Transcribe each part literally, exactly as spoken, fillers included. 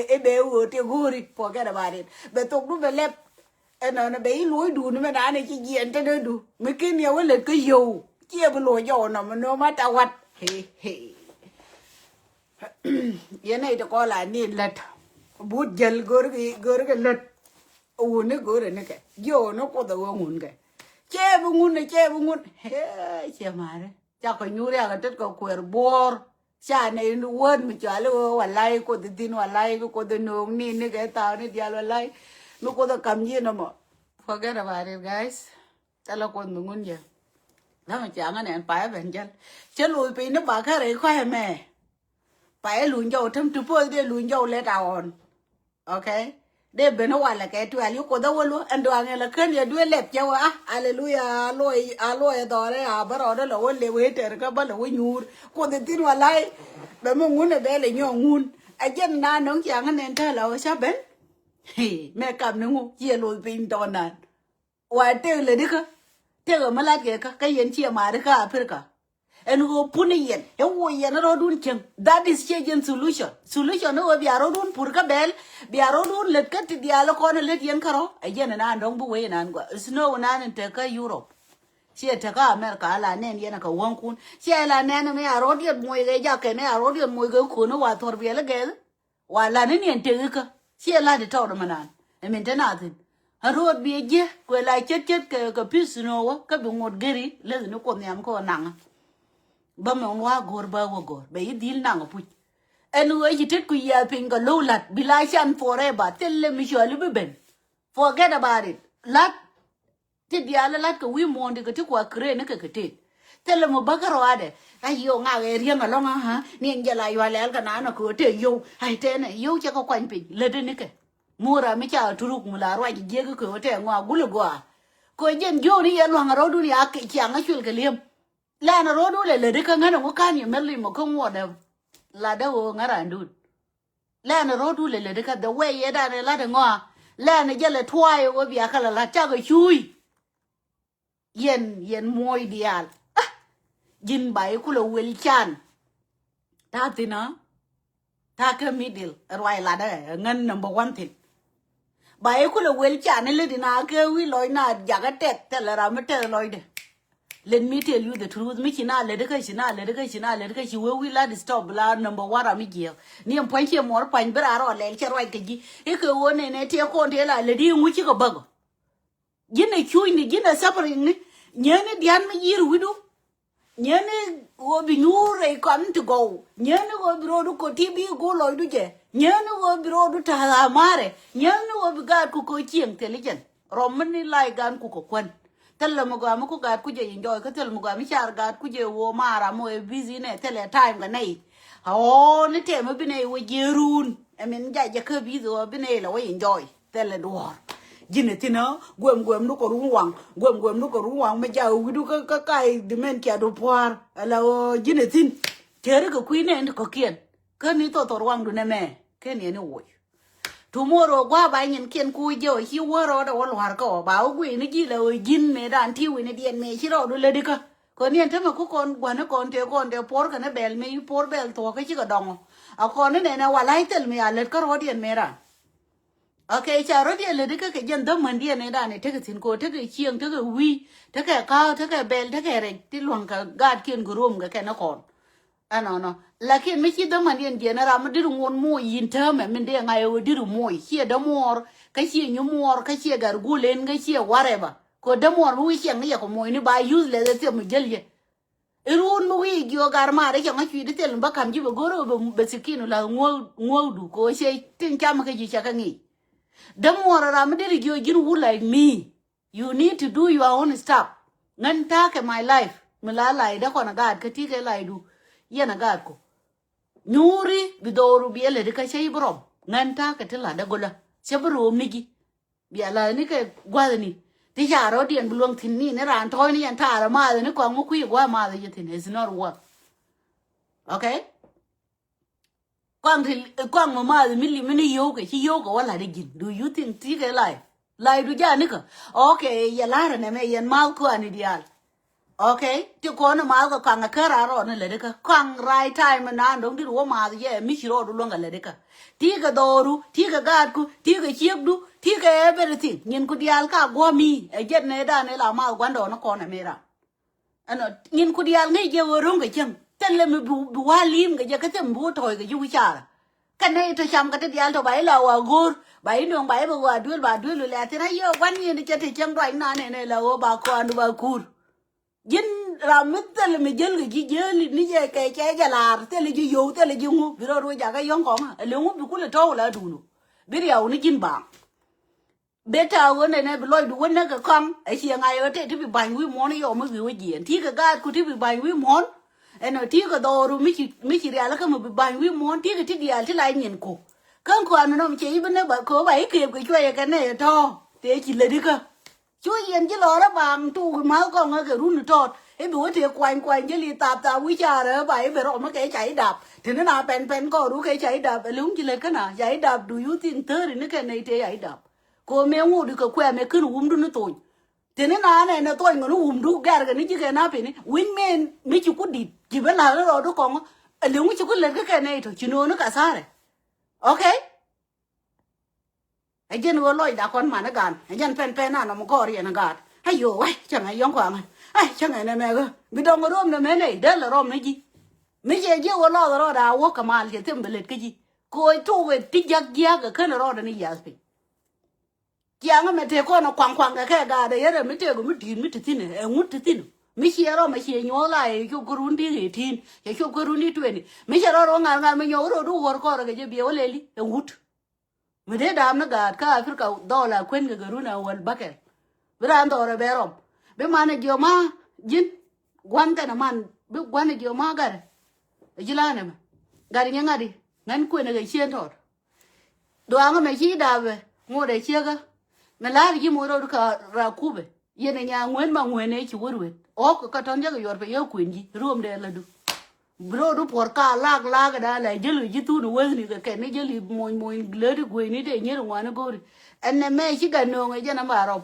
Ɛ bɛ ɣöö tëë go̱o̱ri, forget about it. Bɛ thokdu bɛ lɛp. Ɛnɔnɔ bɛ i̱ luɔ̱cdu ni mɛ naan ɛ ci jiɛn te dee du mi ken yɛ wä lät kä yio̱w. Ciɛ bi luɔ̱c jɔw nɔmɔ, no matter what. Yɛn nɛy ti kɔn la ni lät. But jäl go̱o̱rkɛ, go̱o̱rkɛ lät. Wuni go̱o̱rɛ nikɛ jiɔw ni Kuoth ɛ wä ŋun kɛ. Cɛ bi ŋun ɛ, cɛ bi ŋun. Hee, ciɛ ma̱a̱ri. Cakɔ nyuur yakɛ tet kɛ kuɛɛr buɔ̱ɔ̱r. Ca nɛ in word mi cɔali wä walay Kuoth thi̱n, walay ki Kuoth no̱o̱ŋ ni nikɛ thaw ni diaal walay. Mi Kuoth kam ji̱ nɔmɔ. Forget about it, guys. Thilɛ Kuoth mi ŋun jɛ. Dhamɛ ciaŋä nɛn payä ben jäl. Cä luth piny ni ba kä rɛy kɔ̱a̱c ɛmɛ. Payä luny jɔw täm ti puɔth dee luny jɔw lɛ ta ɣɔn. Okay. Dee ben walɛ kɛ tuɛl yi Kuoth ɛ wälu ɛn duaŋ ɛn lɛ kän yɛ duee lɛp cɛ wä a. Aleluya. A luɔy, a luɔy ɛ dhɔrɛ a bä rɔɔdɛ lɛ wä lep wee tɛr kä bä lɛ wä nyuur. Kuoth ɛ thi̱n walay. Bɛ mi ŋun ɛ bɛ lɛ nyɔk ŋun. Ɛ jɛn na nɔŋ ciaŋä nɛn tɛl ɛ wä cä ben. Mɛ kap ni ŋu ciɛ luth piny tɔnan. Wa tek lɛ dikä. Tek ɛ mi lat kɛ kä kä yɛn ciɛ mari kä Africa. Ɛn ɣöö puni yɛn ɛ woo yɛn rɔɔdun cieŋ. That is ciɛ jɛn solution. Solution ni ɣöö bia rɔɔdun pur kä bɛl. Bia rɔɔdun lät kä ti diaal kɔn lät yɛn kärɔ. Ɛ jɛn ɛn an dɔ̱ŋ bi wee ɛn an gɔaa. Snow nan in tek kä Europe. Ciɛ tek kä America ala nɛn yɛn ɛ kɛ wäŋkun. Ciɛ la nɛn mi a rɔɔd yɛn moc kɛ jakɛn a rɔɔd yɛn moc kɛ kun wa thɔr biɛl gɛth. Wa la ni niɛn tek ikä ciɛ la di tɔɔt mɛ naan. Ɛ min te na thin a ro̱o̱t bi ɛ jiɛ kuɛ la ce̱t ce̱t kɛ kɛ pi̱th ni wä kä bi ŋot geri leth ni Kuoth nhiam kä wä naŋä. Bä mɛ ŋuak go̱r bä wä go̱r bɛ yi dhil naŋ a puc. Ɛn ɣöö ci tet ku yiath piny kɛ lo̱w la̱t bi la can forever thil lɛ mi cɔali bi ben. Forget about it. La̱t ti diaal lat kɛ wi̱i̱ muɔ̱ɔ̱n ti kɛ ti kua kren ni kɛ kɛ tet. Thilɛ mi bäkä rɔadɛ a yio̱w ŋak ɛ riäŋ alɔŋ a ha ni ɛn jɛ la yual ɛl kɛ naan a köö tëë yio̱w. Ay tɛnɛ yio̱w cɛ kɛ kuany piny lätdä ni kɛ. Muura mi ca turuk mi la ruac jiek köö tɛɛ ŋɔa gul gɔaa. Köö jɛn jiööni yɛ luaŋ a rɔɔdun ya ciaŋ a cuil kɛ li̱em. Lɛn a rɔɔdu lɛ lätdä kä ŋän a ŋu kan yɛ mɛ lim a kä ŋuɔdɛ. Latdä ɣöö ŋän randun. Lɛn rɔ̱du lɛ lät kä the way yɛ dan ɛ lat ŋɔa. Lɛn jɛ lɛ tuay wä bia kä la lat cak cuy. Yɛn yɛn muɔy diaal. Ah! Ji̱n ba ikulɛ wel can. Ta thin a. Ta kä middle ruay lat ɛ ŋän number one thin. Ba ikulɛ wel can ilä di na kɛ wi̱i̱ lɔc na jakä tɛth thilɛ ram mi tɛth lɔcdɛ. Let me tell you the truth. Mi ci na lät kä ci na lät kä ci na lät kä ci wee wi̱i̱ lat stop la number one ram mi jiɛk. Ni ɛn pua̱ny ciɛ muɔr pa̱ny bi raa rɔ lɛl cɛ ruac kɛ ji̱. Ikɛ ɣöö nɛnɛ tiɛ kɔn tëë la lät i̱ ŋuci kɛ bäk. Ji̱n ɛ cuucni ji̱n ɛ suffering ni. Nyääni dia̱n mi yi̱r wi̱du. Nyääni ɣöö bi nyuur rɛy kɔn ti gɔw. Nyääni ɣöö bi ro̱o̱du ko̱ti bi go̱o̱r lɔcdu jɛ. Nyääni ɣöö bi ro̱o̱du ta̱a̱ amaarɛ. Nyääni ɣöö bi gaatku ko̱ cieŋ thil i̱ jɛn. Rɔm mi ni lac gaatku kɛ kuän. Thilɛ mi gɔaa mi ku gaatku jɛ enjoy kä thilɛ mi gɔaa mi car gaatku jɛ ɣöö maara mi ɣöö busy nɛ thilɛ time kɛ nɛy. Ɣɔɔ ni tɛmɛ bi nɛy wä jiɛ run. Ɛ min jac jɛ kä busy ɣöö bi nɛy lɛ wä enjoy. Thilɛ duɔ̱ɔ̱r. Ji̱n ɛ thi̱n ɣä guɛm guɛm du kɛ run waŋ. Guɛm guɛm du kɛ run waŋ mi jaak wi̱du kä kä kac dementia du pua̱a̱r. Ala ɣöö ji̱n ɛ thi̱n. Ceri kɛ kui̱ nɛn ti kɔ̱kiɛn. Kä ni thɔthɔr waŋdu nɛmɛ ken yɛn i̱ woc. Tomorrow gua̱a̱ ba nyinkiɛn ku jɛ ɔ ci wä rɔɔdɛ wä lua̱r kä ɔ ba wä guiy ni ji̱ lɛ ɣöö ji̱n mëë dan ti wi̱ni diɛn mëë ci rɔɔdu lätdi kä. Kɔn yɛn tämɛ ku kɔn gua̱ni kɔn tëë kɔn tëë puɔr kɛn bɛl mëë ci puɔr bɛl thuɔ̱k kä cikɛ dɔŋɔ. A kɔn ni nɛnɛ wa la̱c thil mëë a lät kä rɔɔdiɛn mëë ran. Okay, ca rɔɔdiɛn lätdi kä kɛ jɛn dhämändiɛn mëë dan i̱ tekɛ thi̱n kɛ ɔ tekɛ cieŋ tekɛ wi̱i̱ tekɛ ka̱a̱k tekɛ bɛl tekɛ rɛc ti lua̱ŋ kɛ gaatkiɛn kɛ rom kɛ kɛn ni kɔn. Ɛnɔnɔ. Lakin mi ci dhämändiɛn jiɛn ram mi diri ŋuɔ̱t moc yin täämɛ min dee ŋa̱c ɛ ɣöö diri moc ciɛ dämuɔɔr kä ciɛ nyumuɔɔr kä ciɛ gat gul en kä ciɛ whatever. Kɛ dämuɔɔr mi wi̱i̱ ciɛŋ ni yɛ kɛ moc ni ba useless ɛ thiɛm mi jäl yɛ. Iruun mi wi̱i̱ jiök gat maar i̱ cɛ ŋa̱c cui̱t i̱ thil mi bä ka̱m ji̱ bɛ go̱r ɣöö bɛ thiki̱n la ŋuäk ŋuäkdu kɛ ɣöö cɛ tin cam kä ji̱ cɛ kɛ ŋi̱i̱c. Dämuɔɔr ram mi diri jiök ji̱n wut like me. You need to do your own stuff. Ŋän ta̱a̱ kɛ my life mi la laydä kɔn a gaat kä ti kɛ laydu. Yɛn a gaat kɔ nyuuri bi dhooru bi ɛ lätdi kä cä i̱ bi rɔm. Ŋän ta̱a̱ kɛ ti la̱tdä gölä cä bi room ni ji̱. Bia la̱tdä ni kɛ gua̱thni ti ca rɔ̱diɛn bi luäŋ thi̱n ni ni raan tɔ̱ɔ̱cni yɛn ta̱a̱rä maathä ni kɔaŋ mi kui̱ gua̱a̱ maathä jɛ thi̱n. It's not work. Okay. Kɔaŋ ti kɔaŋ mi maath mi li mi ni yio̱w kɛ ci yio̱w kɛ wä la̱t i̱ ji̱n. Do you think ti kɛ lay? Laydu ja̱ nikä. Okay, yɛ la̱rä nɛmɛ yɛn maath kua̱ni diaal. Okay, ti kɔn math kɛ kaŋ ɛ kä ran rɔɔd ni lätdä kä kaŋ right time naan dɔ̱ŋ dit wä math yɛ mi ci rɔɔdu luäŋ kɛ lätdä kä. Ti kɛ dhɔru, ti kɛ gaatku, ti kɛ ciekdu, ti kɛ everything. Nyin ku diaal ka guɔ̱mi ɛ jɛt nɛ dan ila math gua̱ndɔɔŋ ni kɔn ɛ mi ran. Ɛnɔ nyin ku diaal ŋäc jɛ ɣöö ro̱ŋ kɛ cäŋ thilɛ mi bi, bi wa̱a̱ li̱i̱m kɛ jɛ kä thil mi bi wä tɔ̱ɔ̱c kɛ ji̱ wi̱caarä. Kɛn nɛ itɔ cam kɛ ti diaal tɔ ba ila wa go̱o̱r ba inöŋ ba iba ɣɔaa duel ba duel wä lɛ thin a yɛ gua̱n nyin cɛ ti cäŋ duac nan nɛnɛ la ɣöö ba kɔaandu ba kuur. Ji̱n ram mi thil mi jäl kɛ ji̱ jäl ni jɛ kɛ cɛ jɛ la̱a̱r thil ji̱ yio̱w thil ji̱ ŋu bi rɔ ruec jakä yɔ̱ŋ kɔŋä. Ɛ liŋu bi kulɛ tɔ̱w la duundu bi riaw ni ji̱n baaŋ. Beta ɣöö nɛnɛ bi lɔcdu wä näk kɛ kɔaŋ ɛ ciɛ ŋa̱c ɣöö tëë ti bi ba̱ny wi̱i̱ muɔ̱ɔ̱n yɔw mi wi̱i̱ wä jiɛɛn ti kɛ gaath ku ti bi ba̱ny wi̱i̱ muɔ̱ɔ̱n. Ɛnɔ ti kɛ dhɔru mi ci, mi ci rial kä mi bi ba̱ny wi̱i̱ muɔ̱ɔ̱n ti kɛ ti diaal ti la nyin ku. Kä kɔaŋ nɔm cɛ i̱ bi näk ba kɛ ɣöö ba i̱ keep kɛ cuɛyɛ kɛ nɛy ɛ tɔ̱ tëë ci lätdi kä. Cu yɛn ji̱ lɔrä baaŋ tuk ma̱th kɔŋä kɛ run tɔt i̱ bi wä tëë kuany kuany ji̱ li thap thap wi̱c carɛ ba i̱ bi rɔm kɛ ca i̱ dap. Tini na pɛn pɛn kɔru kɛ ca i̱ dap ɛ li̱ŋ ji̱ lät kä na ca i̱ dap du yuth in thäri ni kɛ nɛy tëë ca i̱ dap. Ko mëë ŋuɔ̱t kɛ kuɛmɛ ken wumdu ni thony. Tini na nɛ nɛ thony ŋäni wumdu gɛr kɛ ni ji̱ kɛ na pini wi̱ny men mi ci ku dit ji̱ bi la̱k ni rɔɔdu kɔŋä. Ɛ li̱ŋ ci ku lät kä kɛ nɛy tɔ ci no̱o̱ni kɛ tha̱rɛ. Okay. Ɛ jɛn ɣöö lɔcda kɔn man i̱ gan ɛ jɛn pɛn pɛn an ɔm kɔɔr yɛn i̱ gaat. Ayo wai cäŋɛ yɔ̱ŋ kɔaŋä. Ai cäŋɛ nɛ mɛk ɣä bi dɔŋ rɔm nɛ mɛn ɛ dee lɛ rɔm ni ji̱. Mi cɛ jiɛ ɣöö lɔth rɔɔd a wä kɛ mal cɛ thim bɛ lät kä ji̱. Koc tok ɛ ti jiak jiak ɛ kän rɔɔd ni yath piny. Ciaŋä mɛ tëë kɔn ɛ kuaŋ kuaŋ kɛ kɛ gaat ɛ yɛn rɛ mi tëëk mi di̱i̱t mi ti thi̱n ɛ ŋut ti thi̱n. Mi ciɛ rɔm ɛ ciɛ nyuɔth la ɛ cop kä run di̱i̱t ɛ ti̱i̱n cɛ cop kä run di̱i̱t tueni. Mi cɛ rɔɔd rɔ ŋa̱r ŋa̱r mi nyɔk rɔɔd wä ɣɔr kɔrɛ kɛ jɛ biɛ wä lɛli ɛ ŋut. Mi dee daam ni gaat kä Africa dhɔɔl a kuën kɛ kɛ run a wäl bäkɛl. Bi raan dhɔɔr ɛ bɛ rɔm bi man ɛ jiɔ ma ji̱n. Gua̱n kɛn ɛ man bi gua̱n ɛ jiɔ ma gat ɛ ji̱ la̱a̱n ɛmɛ. Gat ɛ nyɛ ŋa̱t i̱ ŋän kuën ɛ kɛ cien tɔɔt. Duaŋä mɛ ci dap ɛ ŋot ɛ ciekä. Mɛ la̱a̱r ji̱ moc rɔɔd kä ra kupɛ. Yɛn ɛ nya ŋuɛn ma ŋuɛn ɛ ci wä ruet ɣɔk kä tɔ̱n jäk ɛ yuɔr pɛ yɛ kuën ji̱ ruɔm dee lädu. Bi rɔɔdu puɔr ka lak lak da la jäl kɛ ji̱ thun wethni kɛ kɛn ni jäl i̱ mony mony läti gueyni te nyier ŋuani go̱ri. Ɛn nɛ mɛ ci gat nööŋ ɛ jɛn ɛn ba rɔp.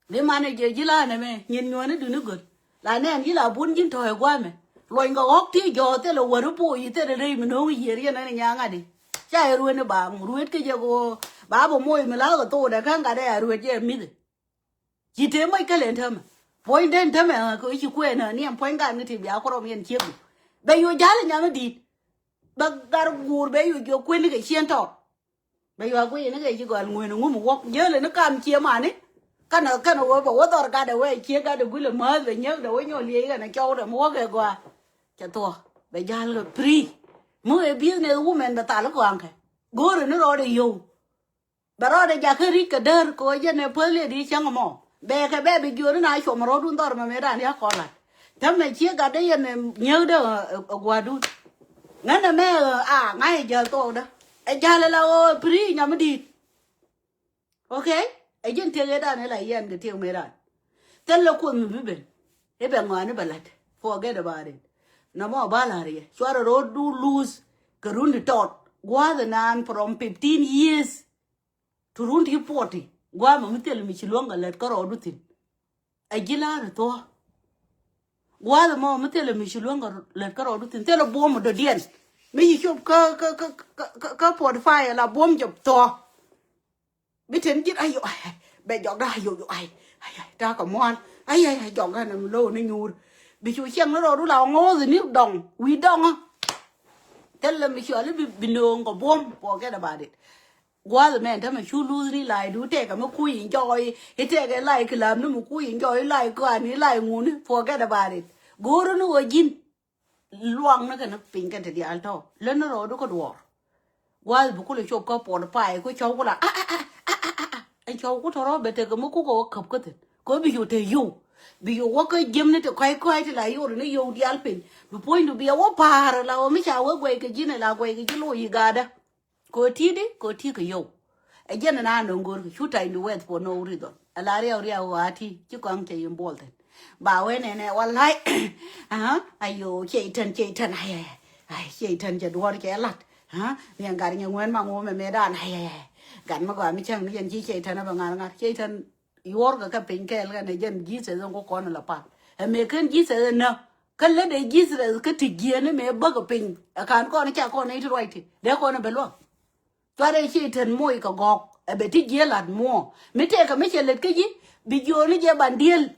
Bi man ɛ jɛ ji̱ la nɛ mɛ nyin nyuɔni duni göt. La nɛn ji̱ la bun ji̱n tɔ̱ ɛ guamɛ. Luɔny kɛ ɣɔk ti jɔ̱ɔ̱ thilɛ wäri poc i̱ thilɛ rɛy mi nööŋ yiër yɛn ɛn ɛ nyaŋ adi. Ca ɛ ruet ni ba ŋu ruet kä jɛ kɛ ɣöö ba bɛ moc mi la kɛ thok dɛ kä ŋa̱t ɛ a ruet jɛ mi̱th. Ci te moc kɛl ɛn tämɛ. Puɔ̱ny den tämɛ ɣä kɛ ci kuɛn ɣä ni ɛn puɔ̱ny gat ni ti bia kuɔrɔm yɛn ciek du. Bɛ yo̱ ja̱l nyam i̱ di̱i̱t. Bɛ gat guur bɛ yo̱ jiɔ kuën ni kɛ cien tɔɔt. Bɛ yo̱ a kuën ni kɛ ci gɔl ŋuën ŋum wuɔk jäl ni kam cie mani. Kɛn kɛn wä bɛ wä dhɔr gat ɛ wee cie gat ɛ gulɛ mäth bɛ nyäk dɛ wä nyɔl liec kɛn ɛ cɔw dɛ mi wäk ɛ gɔaa. Cɛ thuɔ̱k bɛ ja̱l kɛ pri. Mi wee business women bɛ thal kɔaŋkɛ. Go̱o̱rɛ ni rɔɔdɛ yio̱w. Bɛ rɔɔdɛ jakä ri̱c kɛ däär kɛ ɣöö jɛn ɛ päth liɛt i̱ cäŋ ɛmɔ. Bɛ kɛ bɛ bi jiööri na cuɔm rɔɔdun dhɔr mɛ mëë raan ya kɔn lat. Tämɛ ciek gat dee yɛn ɛ nyiäkdä ɛ gua̱dun. Ŋän ɛmɛ ɛ a ŋa̱c ɛ jäl thuɔɔkdä. Ɛ jäl ɛ la ɣöö ɛ pi̱ri̱ nyam mi di̱i̱t. Okay. Ɛ ji̱n tiek ëëdan ɛ la yɛn kɛ tiek mëë raan. Thil lɛ kuoth mi bi ben. I̱ bɛ ŋɔaani bɛ la̱t. Forget about it. Nɔmɔ ba la̱r yɛ cuarɛ ro̱o̱du luth. Kɛ run ti tɔt gua̱a̱th ɛnan from fifteen years. To run ti forty gua̱a̱th mɔ mi thil mi ci luäŋ kɛ lät kä rɔɔdu thi̱n. Ɛ ji̱ la̱r thuɔ̱. Gua̱a̱th mɔ mi thil mi ci luäŋ kɛ lät kä rɔɔdu thi̱n thil buɔ̱m dɔ̱diɛn. Mi ci cop kä kä kä kä forty five la buɔ̱m jɔp thuɔ̱. Bi ten ji̱n ayo bɛ jɔkda ayo yo ay ay ay takɛ mual ay ay ay jɔkda ni lo̱w ni nyuur. Bi cu ciɛŋ ni rɔɔdu la ŋo̱o̱th ni dɔŋ wi̱i̱ dɔŋä. Thilɛ mi cuali bi bi nööŋ kɛ buɔ̱m forget about it. Gua̱a̱th mɛn tämɛ cu luth ni lay du tɛkɛ mi kui̱ in jɔɔy i̱ tɛkɛ lay kilam ni mi kui̱ in jɔɔy lay kuan i̱ lay ŋuni forget about it. Go̱o̱rä ni wä ji̱n. Luaŋni kɛn piny kɛn ti diaal tɔ̱ lät ni rɔɔdu kä duɔɔr. Gua̱a̱th bi kulɛ cop kä puɔt pay ku cɔw ku la a a a a a a. Ɛn cɔw ku tɔrɔ bɛ tekɛ mi kukɛ wä käp kä thin kɛ bi yo̱ te yo̱. Bi yo̱ wä kä jiämni ti kɔ̱a̱c kɔ̱a̱c ti la yo̱ ri ni yo̱ diaal piny bi puɔ̱nydu bi a wä pa̱a̱r la wä mi ca wä guɛy kɛ ji̱n ɛ la guɛy kɛ ji̱ lo̱ yi ga̱a̱dä. Kɛ ɣöö ti̱i̱di kɛ ɣöö ti̱i̱ kɛ yio̱w. Ɛ jɛn ɛn a nöŋ go̱o̱rkɛ cu ta̱ny di wɛth for no reason. Ɛ la riɛw riɛw ɣöö a ti̱i̱ ci kɔaŋ cɛ yim buɔl thi̱n. Ba wee nɛnɛ walay. Ayo cɛy tän cɛy tän ay ay ay cɛy tän cɛ duɔ̱ɔ̱r cɛ la̱t. Niɛn gat nyɛ ŋuɛn ma ŋo̱o̱mɛ mëëdan ay ay ay. Gat mi gɔaa mi cäŋ ni yɛn ci cɛy tän ɛ bɛ ŋa̱r ŋa̱r cɛy tän. Yuɔrkɛ kɛ piny kɛɛl kɛn ɛ jɛn Jesus in ku kɔn in la pal. Ɛ mëë kän Jesus ɛ nä. Kä lätdɛ Jesus kä ti jiɛɛni mëë bäkɛ piny. Ɛ ka̱n kɔn ca kɔn i̱ ti ruac ti dee kɔn ɛ bɛ luäk. Cuarɛ ci tɛn moc kɛ gɔk ɛ bɛ ti jiɛ lat muɔ mi tɛkɛ mi cɛ lät kä ji̱. Bi jiɔni jɛ ban deal.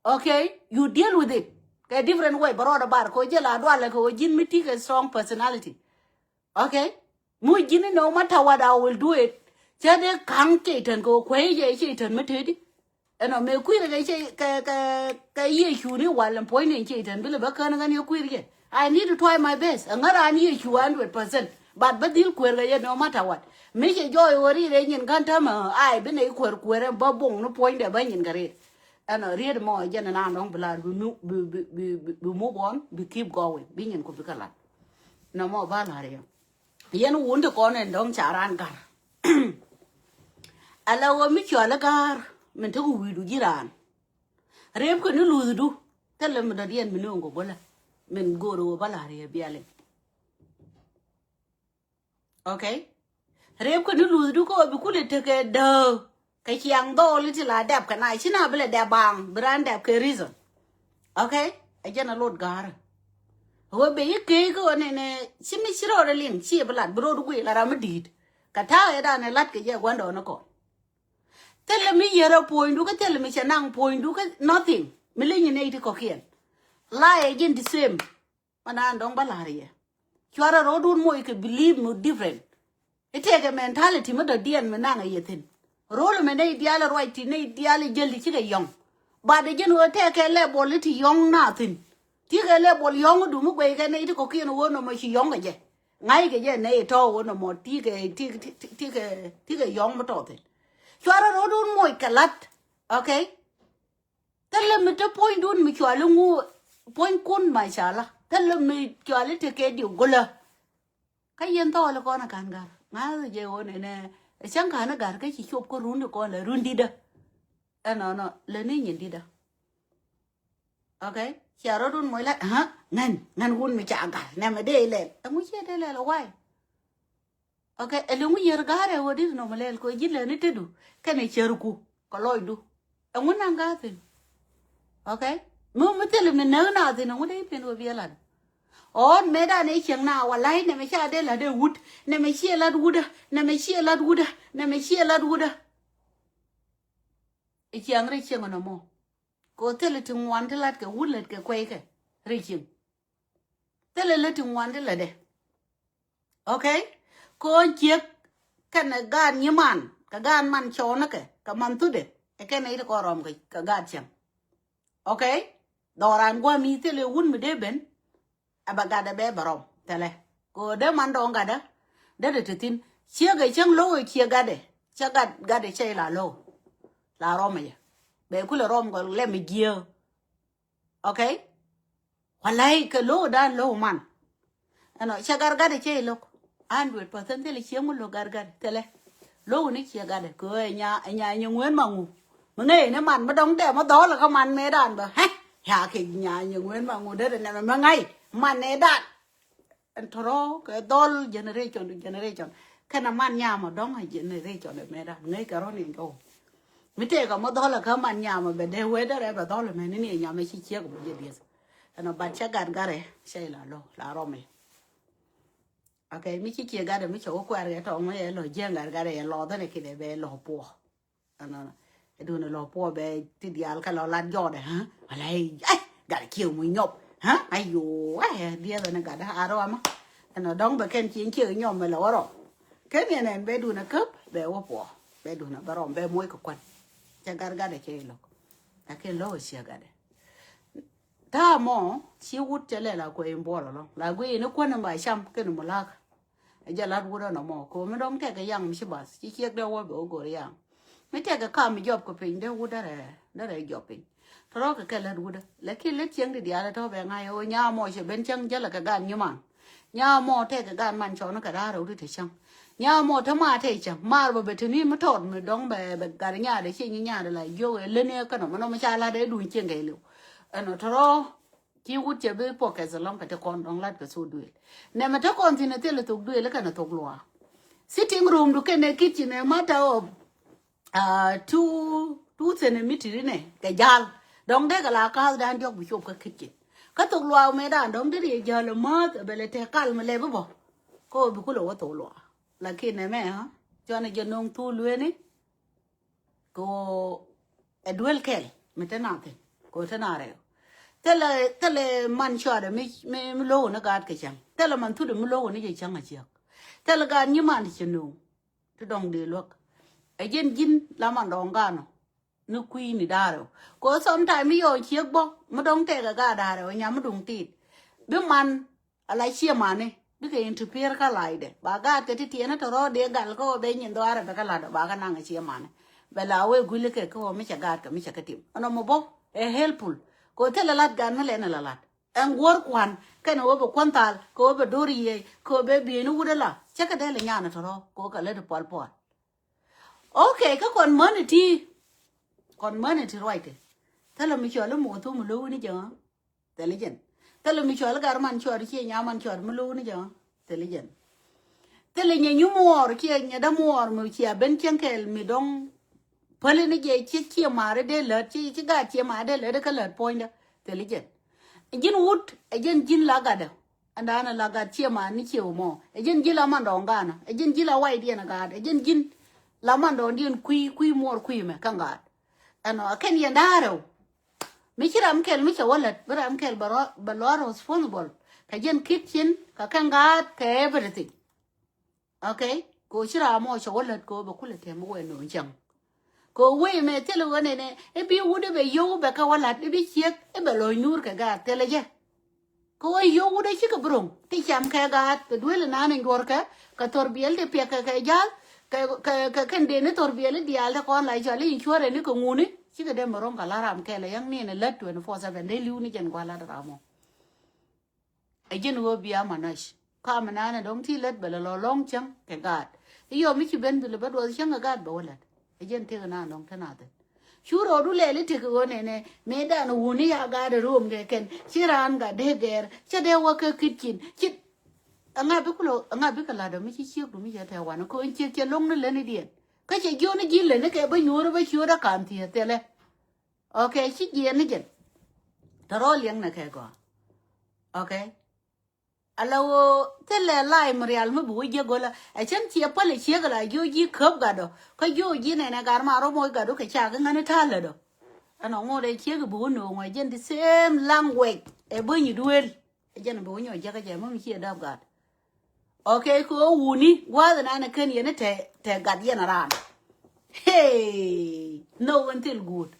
Okay, you deal with it kɛ different way bɛ rɔɔdɛ bar kɛ wä jɛ la dualɛ kɛ wä ji̱n mi ti kɛ strong personality. Okay, mu ji̱n ni no matter what I will do it. Cɛ dee ka̱ŋ cɛ tɛn kɛ wä kuɛ jɛ cɛ tɛn mi tëëdi. Ɛnɔ mëë kui̱rɛ kɛ cɛ kɛ kɛ kɛ Yecu ni wal ɛn puɔ̱ny ni cɛ tɛn bi lɛ bä kän kän yɛ kui̱r yɛ. I need to try my best. Ɛŋä raan Yecu a hundred percent. But bä dhil kuer kɛ yɛ no matter what. Mi cɛ jɔɔy ɣöö ri rɛ nyin kän tämɛ ai bi nɛ kuer kuer ɛn bä boŋ ni puɔ̱nydɛ bä nyin kɛ ri. Ɛnɔ riet mɔ jɛn ɛn an dɔ̱ŋ bi lar bi mu bi bi bi bi move on bi keep going bi nyin ku bi kɛ lat. Nɔmɔ ba lar yɛ. Yɛn wun ti kɔn ɛn dɔ̱ŋ ca raan gar. Ala wä mi cual i̱ ga̱a̱r min te ku wi̱i̱du ji̱ raan. Rep kɛ ni luthdu thilɛ mi dɔ̱diɛn mi ni ŋuŋ kɛ golä. Min go̱o̱r wä bä la̱r yɛ bialiŋ. Okay. Rep kɛ ni luthdu kä wä bi kulɛ tekɛ dääk kɛ ciaŋ dhɔɔl i̱ ti la dɛp kɛ na ci na bi lɛ dɛp baaŋ bi raan dɛp kɛ reason. Okay. Ɛ jɛn a lot ga̱a̱rä. Wä ben i̱ kee kä wä nɛnɛ ci mi ci rɔɔdɛ liŋ ci bi lat bi rɔɔd guiy la ram mi di̱i̱t. Kɛ ta̱a̱ ɛ danɛ lat kɛ jɛ gua̱ndɔɔn ikɔ. Thilɛ mi yɛrɛ puɔ̱nydu kä thilɛ mi cɛ naŋ puɔ̱nydu kä nothing. Mi li̱ny inɛ iti kɔ̱kiɛn. Layɛ ji̱n the same. Mana an dɔ̱ŋ bä la̱r yɛ. Cuarɛ ro̱dun moc kɛ believe mi different. Itekɛ mentality mi dɔ̱diɛn mi naŋ a yɛ thi̱n. Ro̱l mɛ nɛy diaal ruac ti nɛy diaal jäl ti cikɛ yɔ̱ŋ. But ji̱n ɣöö tekɛ level ti yɔ̱ŋ na thi̱n. Tikɛ level yɔ̱ŋ du mi guɛy kɛ nɛy ti kɔ̱kiɛn ɣöö nɔmɔ ci yɔ̱ŋ kɛ jɛ. Ŋa̱ckɛ jɛ nɛy tɔ̱ ɣöö nɔmɔ tikɛ tikɛ tikɛ tikɛ yɔ̱ŋ mi tɔ̱ thi̱n. Cuarɛ ro̱dun moc kɛ la̱t. Okay. Thilɛ mi te puɔ̱nydun mi cuali ŋu puɔ̱nykun macala. Thilɛ mi cuali te kɛ diw gulä. Kä yɛn thɔɔli kɔn a ka̱n ga̱r ŋa̱th jɛ ɣöö nɛnɛ. Cäŋ ka̱n a ga̱r kä ci cop kä run di kɔn lɛ run didä. Ɛnɔnɔ lɛ ni nyin didä. Okay. Cia rɔ̱dun moc la ŋän ŋän wun mi ca ga̱r nɛmɛ dee lɛl ɛŋu ciɛ dee lɛl a way. Okay, ɛliŋu yɛr ga̱rɛ wä dit nɔmɔ lɛl kɛ ji̱ lɛni tetdu kɛnɛ cärku kɛ lɔcdu. Ɛŋu naŋ ga̱r thi̱n. Okay. Mi mi thil mi näk na thi̱n ɛŋu dee i̱ piɛn wä biɛ lat. Ɔn mëë dan ɛ cieŋ na wä la̱c nɛmɛ ca dee lat ɛ wut nɛmɛ ciɛ lat wutdä nɛmɛ ciɛ lat wutdä nɛmɛ ciɛ lat wutdä. Ɛ cieŋ rɛ cieŋ nɔmɔ. Kɛ ɣöö thilɛ ti ŋuan ti lat kɛ wut lät kɛ kueykɛ rɛy cieŋ. Thilɛ lät ti ŋuan ti lätdɛ. Okay. Kɛ ɣöö ciek kɛnɛ gaat nyiman kɛ gaat man cɔɔnikɛ kɛ man thutdɛ. Ɛ kɛnɛ i̱ ti kɔn rɔm kɛ gaat cieŋ. Okay. Dhɔran gua̱a̱mi thilɛ wut mi dee ben. Ɛ bɛ gatdɛ bɛ bɛ rɔm thilɛ kɛ ɣöö dee man dɔɔŋ gatdä. Dee dee te thi̱n ciek ɛ cäŋ lo̱k ɛ ciek gatdɛ. Cä gat gatdɛ cä ila lo̱k la rɔm ɛ yɛ. Bɛ kulɛ rɔm kɛ lɛm ɛ jiääk. Okay. Walay kɛ lo̱w dan lo̱w man. Ɛnɔ cɛ gargatdɛ cɛ ilok. Hundred percent thilɛ ciɛ ŋu lo̱ gargatdɛ thilɛ. Lo̱w ni ciɛ gatdɛ kɛ ɣöö ɛ nya ɛ nya nyɛ ŋueen ma ŋu. Mi ŋäc ni man mi dɔ̱ŋ dɛm mi dhɔl kä man mëë dan bä hɛ. Ya kɛ nya nyɛ ŋueen ma ŋu derɛ nɛmɛ mi ŋa̱c man ni dan. Ɛn tɔrɔ kɛ dhɔl generation to generation. Kɛnɛ man nyamɔ dɔ̱ŋ a generation ɛ mɛ dan ŋäc kɛ rɔ̱ ni jɔw. Mi tëëkɛ mɔ dhɔl ɛ kä man nyamɔ bɛ dee wee dee rɛ bɛ dhɔl ɛ mɛ ni ni nyamɔ ci ciek bɛ jɛ dieth. Ɛn ɔ bat cɛ gat gat rɛ cɛ ila lɔ la rɔmɛ. Okay, mi ci ciek gat ɛ mi cɛ wä kuɛɛr kɛ tɔŋ mɛ yɛ lɔ jiɛn gat gat rɛ yɛ lɔ dhɛnɛ kidɛ bɛ lɔ puɔ. Ɛnɔnɔ. Ɛ duundɛ lɔ puɔ bɛ ti diaal kä lɔ lat jɔɔdɛ ha. Wala ɛ gat kiɛ mu nyɔp ha. Ayo ɛ diɛthɛ ni gat a rɔ ama. Ɛnɔ dɔŋ bɛ kɛn kiɛ kiɛ nyɔp mɛ lɛ wä rɔ. Kɛn yɛn ɛn bɛ duundɛ käp bɛ wä puɔ bɛ duundɛ bɛ rɔm bɛ moc kɛ kuan. Cɛ gat gatdɛ cɛ ilɔk. Lakin lɔ wä ciɛ gatdɛ. Ta̱a̱ mɔ ci wut cɛ lɛ la kuɛ in buɔl alɔŋ la guiy in kuän in ba cam kɛn in mu lak. Ɛ jɛ lat wut ɛnɔ mɔ ko̱o̱m in dɔ̱ŋ tɛkɛ yaŋ mi ci bath ci ciek dee wä bɛ wä go̱r yaŋ. Mi tɛkɛ kam mi jɔp kɛ piny dee wut dee rɛ dee rɛ jɔp piny. Tɔrɔ kɛ kɛ lat wut dee lakin lät cieŋ di diaal tɔ̱ bɛ ŋa̱c ɛ wä nyaa mɔ cɛ ben cäŋ jälɛ kɛ gan nyiman. Nyaa mɔ tɛkɛ gan man cɔn kɛ da̱a̱r rɛw di te cäŋ. Nyaa mɔ te ma te cäŋ maar bɛ bɛ te ni mi tɔɔt mi dɔ̱ŋ bɛ bɛ gat nyaat ɛ cieny nyaat ɛ la jiök ɛ leni ɛ kɛn ɔ mi nɔ mi ca lat ɛ duny cieŋ kɛ liw. Ɛnɔ tɔrɔ. Ci wut cɛ bi pɔkɛth ɛlɔ̱ŋ kɛ te kɔn dɔ̱ŋ lat kɛ so duëël. Nɛmɛ te kɔn thi̱n ɛ thilɛ thok duëël kɛnɛ thok luaak. Sitting room du kɛnɛ kitchen ɛ matter of, uh, two, two centimeter inɛ kɛ ja̱l. Dɔ̱ŋ dee kɛ la ka̱a̱th dan diɔ̱k bi cop kä kitchen. Kä thok luaak mɛ dan dɔ̱ŋ dee riɛ jäl ɛ määth ɛ bɛ lɛ tɛk kal mi lɛp i̱ bä. Kä ɣöö bi kulɛ wä thok luaak. Lakin ɛmɛ ɣä cuanɛ jɛ no̱o̱ŋ thul lueeni. Kɛ ɣöö ɛ duel kɛl mi te na thin kɛ ɣöö te na rɛw. Thilɛ thilɛ man cuarɛ mi mi mi lo̱k ni gaat kɛ cäŋ. Thilɛ man thut mi lo̱k ni jɛ cäŋ a ciäk. Thilɛ gaat nyi man ci no̱o̱ŋ. Ti dɔ̱ŋ dee luäk ɛ ji̱n ji̱n la man dɔ̱ŋ ganɔ. Ni kui̱ni da̱rɛ ɔ kɛ ɣöö sometime mi yɔɔ ciek bä mi dɔ̱ŋ tɛkɛ gaat da̱rɛ ɔ nyam mi duŋ tit. Bi man ala ciɛ mani bikɛ interfere kä lacdɛ ba gaat kɛ ti tiɛɛni tɔ̱rɔ̱ dee gal kä ɣöö bɛ nyin dhɔaarɛ bɛ kä la̱t ɔ ba kä naŋ ɛ ciɛ mani. Bɛ la wee guili kɛ kä ɣöö mi cɛ gaat kɛ mi cɛ kä tim ɛnɔ mɔ bä ɛ helpful. Kɛ ɣöö thilɛ la̱t gaat mi lɛn ala la̱t ɛn guɔ̱ɔ̱r kua̱n kɛn ɣöö bɛ kua̱n thal kɛ ɣöö bɛ do̱r yiëë kɛ ɣöö bɛ bieyni wut ala cä kɛ dee lɛ nyan ɛ tɔ̱rɔ̱ kɛ ɣöö kɛ lät ɛ pual pual. Okay, kä kɔn mäni ti kɔn mäni ti ruacdɛ. Thilɛ mi cɔl i̱ moth thum mi lo̱w ni jɛ ɣä. Thilɛ jɛn. Thilɛ mi cɔl i̱ gar man cɔɔr ciɛ nya man cɔɔr mi lo̱w ni jɛ ɣä. Thilɛ jɛn. Thilɛ nyɛ nyu muɔɔr ciɛ nyɛ dämuɔɔr mi cia ben cieŋ kɛɛl mi dɔ̱ŋ. Päli ni jɛ ci ciɛ maari dee lät ci ci gaat ciɛ maari dee lät kä lät puɔ̱nydä. Thilɛ jɛn. Ji̱n wut ɛ jɛn ji̱n la gatdä. Ɛn da̱a̱n ala gat ciɛ man ni ciɛ wä mɔ ɛ ji̱n ji̱ la man dɔ̱ŋ ga̱a̱n ɛ ji̱n ji̱ la waydiɛn ɛ gaat ɛ ji̱n ji̱n la man dɔ̱ŋ diɛn kui̱ kui̱ muɔɔr kui̱ mɛ kä gaat. Ɛnɔ ɛ kɛn yɛn da̱a̱ rɛw. Mi ci ram kɛl mi cɛ wä lät bi ram kɛl bɛ lɔr responsible kɛ ji̱n kitchen kɛ kɛn gaat kɛ everything. Okay. Kɛ ɣöö ci ram mɔ cɛ wä lät kɛ ɣöö bɛ kulɛ tɛm wɛ no̱o̱ŋ cäŋ. Kɛ ɣöö wee mɛ thilɛ ɣöö nɛnɛ i̱ bi wut i̱ bɛ yio̱w bɛ kä wä la̱t i̱ bi ciek i̱ bɛ lɔc nyuur kɛ gaat thilɛ jɛ. Kɛ ɣöö yio̱w wut i̱ cikɛ bi ro̱ŋ ti cam kɛ gaat kɛ duel inan in juɔrkɛ kɛ thor biɛl ti piɛk kɛ kɛ ja̱l kɛ kɛ kɛ kɛn den i̱ thor biɛl i̱ diaal ti kɔn la cɔl i̱ insurance ni kɛ ŋuni cikɛ den bɛ ro̱ŋ kɛ la ram kɛl ɛ yäŋ ni in ɛ lät twenty four seven dee li̱w ni jɛn gua̱l lat ram mɔ. Ɛ ji̱n ɣöö bia manɔc ka mi nanɛ dɔ̱ŋ ti lät bɛ lɛ lɔ lɔ̱ŋ cäŋ kɛ gaat. I̱ yɔ mi ci ben dhil bä duɔth cäŋ kɛ gaat bɛ wä lät. Ɛ ji̱n tëk nan dɔ̱ŋ te na thi̱n. Cu rɔɔdu lɛl i̱ tëk ɣöö nɛnɛ mëë dan wuni ya gaat ɛ room kɛ kɛn ci raan gat dee gɛɛr cä dee wä kä kitchen ci. Ɛŋa bi kulɔ ɛŋa bikɛ la̱t ɔ mi ci ciekdu mi cɛ tɛ̈ wanɛ kɛ ɣöö ciek cɛ lo̱ŋ ni lätnidiɛn. Kä cɛ jiɔni ji̱ lätni kɛ bä nyuuri bä ciööt ɛ ka̱n thiëë thilɛ. Okay, ci jiɛn ni jɛn. Tɛ rɔ liɛŋnɛ kɛ gɔaa. Okay. Ala ɣöö thilɛ lay mi rial mi bi wä jiäk go̱lä ɛ cäŋ ciɛ päl ɛ ciek ala jiö ji̱ käp gatdɔ kä jiö ji̱ nɛnɛ gat ma rɔ moc gatdu kɛ cak iŋäni ta̱a̱ lätdɔ. Ɛnɔ ŋot ɛ ciek bi wä nööŋ ɛ jɛn the same language ɛ bäny i̱ duel. Ɛ jɛn bi wä nyɔk jiäk ɛ jɛ mi mi ciɛ däp gat. Okay, kɛ ɣöö wuni gua̱a̱th ɛn ɛn ɛ kän yɛn i̱ tɛ tɛ gat yɛn ɛ raan. Hey, no wän thil guut.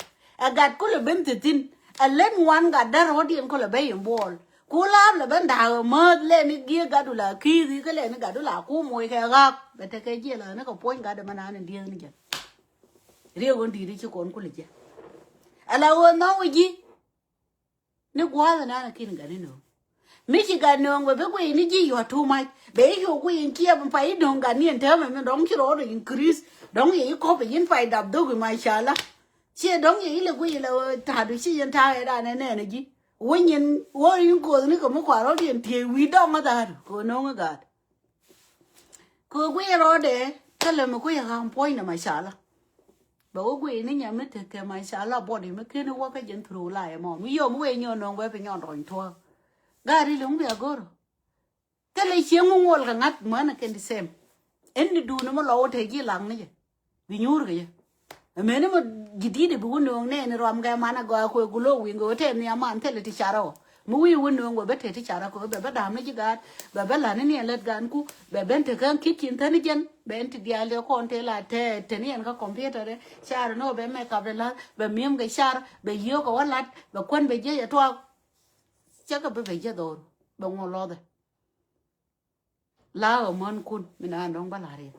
Ɛ gat kulɛ ben thi̱thi̱n. Ɛ lät ŋuan gat där ɣɔ̱diɛn kulɛ ben in buɔɔl. Ku laap lɛ ben da̱a̱k ɛ määth lɛn i̱ gi̱i̱k gatdu la ki̱i̱thi kä lɛn i̱ gatdu la ku moc kɛ ɣa̱a̱k. Bɛ tekɛ jiɛl ɣän i̱ kɛ puɔ̱ny gatdɛ mɛ naan in dieth ni jɛ. Riek ɣän di̱i̱t i̱ ci kɔn kulɛ jɛ. Ala ɣöö nhɔk i̱ ji̱. Ni gua̱a̱th ɛn ɛn ɛ kin gat ni nööŋ. Mi ci gat nööŋ bɛ bi guiy ni ji̱ yuɔ̱t too much. Bɛ i̱ yo̱o̱k guiy in kiɛp in pay i̱ nööŋ gat ni ɛn täämɛ mi dɔ̱ŋ ci rɔɔdɛ increase. Dɔ̱ŋ yɛ i̱ kɔp i̱ in pay dap dhok i̱ mashallah. Ciɛ dɔ̱ŋ yɛ i̱ lɛ guiy ilɛ ta̱a̱du ci yɛn ta̱a̱ ɛ dan ɛ nɛɛn ɛ ji̱. Wä nyin wä in koth ni kɛ mi kua̱r rɔɔdɛ in tiee wi̱i̱ dɔ̱ŋ ɛ dha̱a̱du kɛ nööŋ ɛ gaat. Kɛ guiy rɔɔdɛ thilɛ mi kui̱ ɣa̱a̱m puɔ̱nydɛ mashallah. Bɛ wä guiy ni nyam ni tekɛ mashallah body mi ken wä kä jɛn through life mɔ mi yom wee nyɔn nɔŋ wee bi nyɔn rɔny tuɔɔk. Gari luŋ bia goro. Thilɛ cieŋ mi ŋuɔl kɛ ŋa̱t mänɛ kɛn the same. Ɛn ni duuni mi lɔ wä te ji̱ laŋ ni jɛ. Bi nyuur kɛ yɛ. Ɛmɛni mi ji̱ di̱t i̱ bi wä nööŋ nɛɛni ruam kɛ man agɔaa kuɛ gulo wi̱i̱ ŋɛ wä tɛm ni aman thilɛ ti carɛ wä. Mi wi̱i̱ wä nööŋ wä bä te ti carɛ kɛ wä bɛ bä da̱a̱m ni ji̱ gaat bɛ bä la̱t ni ni ɛ lät gaan ku bɛ ben te kä kitchen thäni jɛn bɛ ɛn ti diaal dee kɔn te la te te ni ɛn kä computer dɛ carɛ ni wä bɛ mɛ kap dɛ la̱t bɛ mi̱em kɛ car bɛ yiëë kɛ wä la̱t bɛ kuän bɛ jiɛc ɛ tuak. Cä kɛ bä bɛ jiɛc dhɔr bɛ ŋuɔ lɔthɛ. La ɣä män kun mi na dɔ̱ŋ bä la̱r yɛ.